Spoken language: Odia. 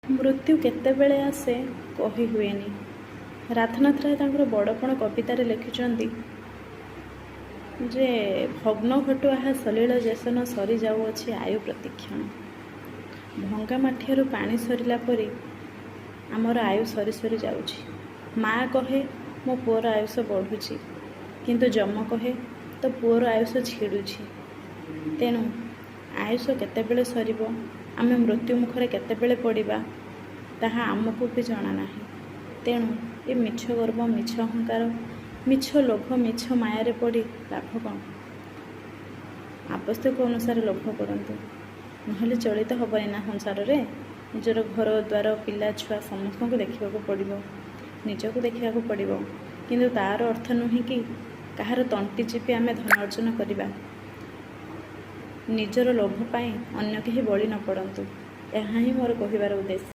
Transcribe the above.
ମୃତ୍ୟୁ କେତେବେଳେ ଆସେ କହି ହୁଏନି। ରାଧାନାଥ ରାୟ ତାଙ୍କର ବଡ଼ପଣ କବିତାରେ ଲେଖିଛନ୍ତି ଯେ ଭଗ୍ନ ଘଟୁ ଆହା ସଲିଳ ଯେସନ, ସରି ଯାଉଅଛି ଆୟୁ ପ୍ରତିକ୍ଷଣ। ଭଙ୍ଗା ମାଠିଆରୁ ପାଣି ସରିଲା ପରି ଆମର ଆୟୁ ସରି ସରି ଯାଉଛି। ମା କହେ, ମୋ ପୁଅର ଆୟୁଷ ବଢ଼ୁଛି, କିନ୍ତୁ ଯମ କହେ, ତୋ ପୁଅର ଆୟୁଷ ଛିଡ଼ୁଛି। ତେଣୁ ଆୟୁଷ କେତେବେଳେ ସରିବ, ଆମେ ମୃତ୍ୟୁ ମୁଖରେ କେତେବେଳେ ପଡ଼ିବା, ତାହା ଆମକୁ ବି ଜଣା ନାହିଁ। ତେଣୁ ଏ ମିଛ ଗର୍ବ, ମିଛ ଅହଙ୍କାର, ମିଛ ଲୋଭ, ମିଛ ମାୟାରେ ପଡ଼ି ଲାଭ କ'ଣ? ଆବଶ୍ୟକ ଅନୁସାରେ ଲୋଭ କରନ୍ତୁ, ନହେଲେ ଚଳିତ ହେବନି ନା। ସଂସାରରେ ନିଜର ଘର ଦ୍ୱାର, ପିଲା ଛୁଆ ସମସ୍ତଙ୍କୁ ଦେଖିବାକୁ ପଡ଼ିବ, ନିଜକୁ ଦେଖିବାକୁ ପଡ଼ିବ। କିନ୍ତୁ ତା'ର ଅର୍ଥ ନୁହେଁ କି କାହାର ତଣ୍ଟି ଚିପି ଆମେ ଧନ ଅର୍ଜନ କରିବା। ନିଜର ଲୋଭ ପାଇଁ ଅନ୍ୟ କେହି ବଳି ନ ପଡ଼ନ୍ତୁ, ଏହା ହିଁ ମୋର କହିବାର ଉଦ୍ଦେଶ୍ୟ।